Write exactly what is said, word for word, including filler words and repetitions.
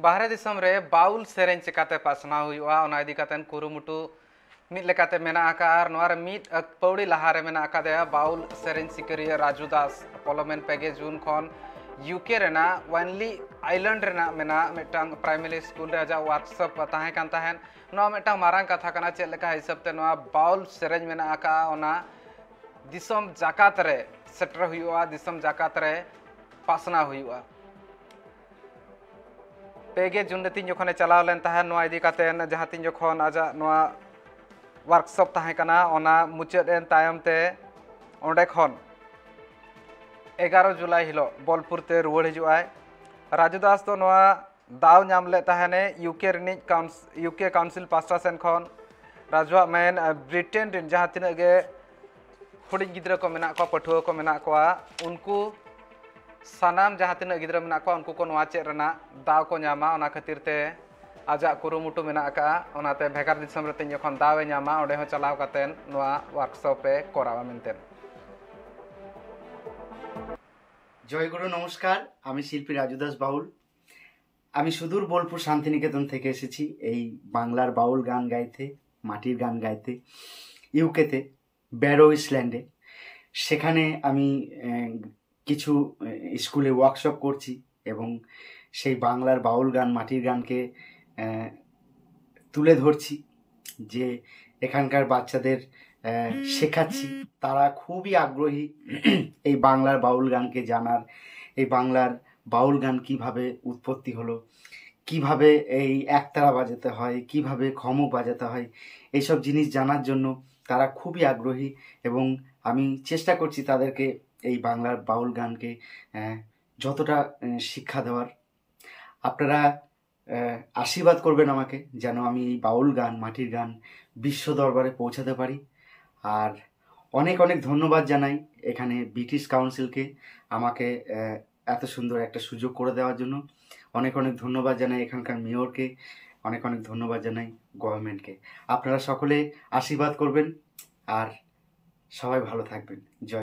ᱵᱟᱦᱨᱮ ᱫᱤᱥᱚᱢ ᱨᱮ ᱵᱟᱣᱩᱞ ᱥᱮᱨᱮᱧ ᱪᱮᱠᱟᱛᱮ ᱯᱟᱥᱱᱟᱣ ᱦᱩᱭᱩᱜᱼᱟ, ᱚᱱᱟ ᱤᱫᱤ ᱠᱟᱛᱮ ᱠᱩᱨᱩᱢᱩᱴᱩ ᱢᱤᱫ ᱞᱮᱠᱟᱛᱮ ᱢᱮᱱᱟᱜ ᱟᱠᱟᱫᱼᱟ᱾ ᱟᱨ ᱱᱚᱣᱟ ᱨᱮ ᱢᱤᱫ ᱯᱟᱹᱣᱲᱤ ᱞᱟᱦᱟ ᱨᱮ ᱢᱮᱱᱟᱜ ᱟᱠᱟᱫᱮᱭᱟ ᱵᱟᱣᱩᱞ ᱥᱮᱨᱮᱧ ᱥᱤᱠᱟᱹᱨᱤᱭᱟᱹ ᱨᱟᱡᱩ ᱫᱟᱥ᱾ ᱯᱚᱞᱚᱢᱮᱱ ᱯᱮ ᱜᱮ ᱡᱩᱱ ᱠᱷᱚᱱ ᱤᱭᱩ ᱠᱮ ᱨᱮᱱᱟᱜ ᱣᱟᱱᱞᱤ ᱟᱭᱞᱮᱱᱰ ᱨᱮᱱᱟᱜ ᱢᱮᱱᱟᱜ ᱢᱤᱫᱴᱟᱝ ᱯᱨᱟᱭᱢᱟᱨᱤ ᱥᱠᱩᱞ ᱨᱮ ᱟᱡᱟᱜ ᱣᱟᱨᱠᱥᱚᱯ ᱛᱟᱦᱮᱸ ᱠᱟᱱ ᱛᱟᱦᱮᱸᱫ᱾ ᱱᱚᱣᱟ ᱢᱤᱫᱴᱟᱝ ᱢᱟᱨᱟᱝ ᱠᱟᱛᱷᱟ ᱠᱟᱱᱟ᱾ ᱪᱮᱫ ᱞᱮᱠᱟ ᱦᱤᱥᱟᱹᱵ ᱛᱮ ᱱᱚᱣᱟ ᱵᱟᱣᱩᱞ ᱥᱮᱨᱮᱧ ᱢᱮᱱᱟᱜ ᱟᱠᱟᱫᱼᱟ, ᱚᱱᱟ ᱫᱤᱥᱚᱢ ᱡᱟᱠᱟᱛ ᱨᱮ ᱥᱮᱴᱮᱨ ᱦᱩᱭᱩᱜᱼᱟ, ᱫᱤᱥᱚᱢ ᱡᱟᱠᱟᱛ ᱨᱮ ᱯᱟᱥᱱᱟᱣ ᱦᱩᱭᱩᱜᱼᱟ᱾ ᱯᱮ ᱜᱮ ᱡᱩᱱ ᱨᱮ ᱛᱤᱧ ᱡᱚᱠᱷᱚᱱᱮ ᱪᱟᱞᱟᱣ ᱞᱮᱱ ᱛᱟᱦᱮᱸᱫ, ᱱᱚᱣᱟ ᱤᱫᱤ ᱠᱟᱛᱮ ᱡᱟᱦᱟᱸ ᱛᱤᱧ ᱡᱚᱠᱷᱚᱱ ᱟᱡᱟᱜ ᱱᱚᱣᱟ ᱣᱟᱨᱠᱥᱚᱯ ᱛᱟᱦᱮᱸ ᱠᱟᱱᱟ, ᱚᱱᱟ ᱢᱩᱪᱟᱹᱫ ᱮᱱ ᱛᱟᱭᱚᱢ ᱛᱮ ᱚᱸᱰᱮ ᱠᱷᱚᱱ ᱮᱜᱟᱨᱚ ᱡᱩᱞᱟᱭ ᱦᱤᱞᱳᱜ ᱵᱳᱞᱯᱩᱨ ᱛᱮ ᱨᱩᱣᱟᱹᱲ ᱦᱤᱡᱩᱜ ᱟᱭ᱾ ᱨᱟᱡᱩ ᱫᱟᱥ ᱫᱚ ᱱᱚᱣᱟ ᱫᱟᱣ ᱧᱟᱢ ᱞᱮᱫ ᱛᱟᱦᱮᱱᱮ ᱤᱭᱩ ᱠᱮ ᱨᱤᱱᱤᱡ ᱠᱟᱣᱩᱱᱥ-, ᱤᱭᱩ ᱠᱮ ᱠᱟᱣᱩᱱᱥᱤᱞ ᱯᱟᱥᱴᱟ ᱥᱮᱱ ᱠᱷᱚᱱ᱾ ᱨᱟᱡᱩᱣᱟᱜ ᱢᱮᱱ, ᱟᱨ ᱵᱨᱤᱴᱮᱱ ᱨᱮᱱ ᱡᱟᱦᱟᱸ ᱛᱤᱱᱟᱹᱜ ᱜᱮ ᱦᱩᱰᱤᱧ ᱜᱤᱫᱽᱨᱟᱹ ᱠᱚ ᱢᱮᱱᱟᱜ ᱠᱚᱣᱟ, ᱯᱟᱹᱴᱷᱩᱣᱟᱹ ᱠᱚ ᱢᱮᱱᱟᱜ ᱠᱚᱣᱟ, ᱩᱱᱠᱩ ᱥᱟᱱᱟᱢ ᱡᱟᱦᱟᱸ ᱛᱤᱱᱟᱹᱜ ᱜᱤᱫᱽᱨᱟᱹ ᱢᱮᱱᱟᱜ ᱠᱚᱣᱟ, ᱩᱱᱠᱩ ᱠᱚ ᱱᱚᱣᱟ ᱪᱮᱫ ᱨᱮᱱᱟᱜ ᱫᱟᱣ ᱠᱚ ᱧᱟᱢᱟ, ᱚᱱᱟ ᱠᱷᱟᱹᱛᱤᱨ ᱛᱮ ᱟᱡᱟᱜ ᱠᱩᱨᱩᱢᱩᱴᱩ ᱢᱮᱱᱟᱜ ᱟᱠᱟᱫᱼᱟ᱾ ᱚᱱᱟᱛᱮ ᱵᱷᱮᱜᱟᱨ ᱫᱤᱥᱚᱢ ᱨᱮ ᱛᱤᱧ ᱡᱚᱠᱷᱚᱱ ᱫᱟᱣ ᱮ ᱧᱟᱢᱟ, ᱚᱸᱰᱮ ᱦᱚᱸ ᱪᱟᱞᱟᱣ ᱠᱟᱛᱮ ᱱᱚᱣᱟ ᱣᱟᱨᱠᱥᱚᱯ ᱮ ᱠᱚᱨᱟᱣᱟ ᱢᱮᱱᱛᱮ᱾ জয় গুরু, নমস্কার। আমি শিল্পী রাজু দাস বাউল। আমি সুদূর বোলপুর শান্তিনিকেতন থেকে এসেছি এই বাংলার বাউল গান গাইতে, মাটির গান গাইতে, ইউকেতে, ব্যারো ইস্টল্যান্ডে। সেখানে আমি আহ, কিছু আহ, স্কুলে ওয়ার্কশপ করছি এবং সেই বাংলার বাউল গান, মাটির গানকে আহ, তুলে ধরছি, যে এখানকার বাচ্চাদের আহ, শেখাচ্ছি। তারা খুবই আগ্রহী এই বাংলার বাউল গানকে জানার, এই বাংলার বাউল গান কিভাবে উৎপত্তি হলো, কিভাবে এই একতারা বাজাতে হয়, কিভাবে খমক বাজাতে হয়, এইসব জিনিস জানার জন্য তারা খুবই আগ্রহী। এবং আমি চেষ্টা করছি তাদেরকে এই বাংলার বাউল গানকে আহ, যতটা আহ, শিক্ষা দেওয়ার। আপনারা আহ, আশীর্বাদ করবেন আমাকে, যেন আমি এই বাউল গান, মাটির গান বিশ্ব দরবারে পৌঁছাতে পারি। আর অনেক অনেক ধন্যবাদ জানাই এখানে ব্রিটিশ কাউন্সিলকে, আমাকে আহ, এত সুন্দর একটা সুযোগ করে দেওয়ার জন্য। অনেক অনেক ধন্যবাদ জানাই এখানকার মেয়রকে, অনেক অনেক ধন্যবাদ জানাই গভর্নমেন্টকে। আপনারা সকলে আশীর্বাদ করবেন, আর সবাই ভালো থাকবেন। জয়।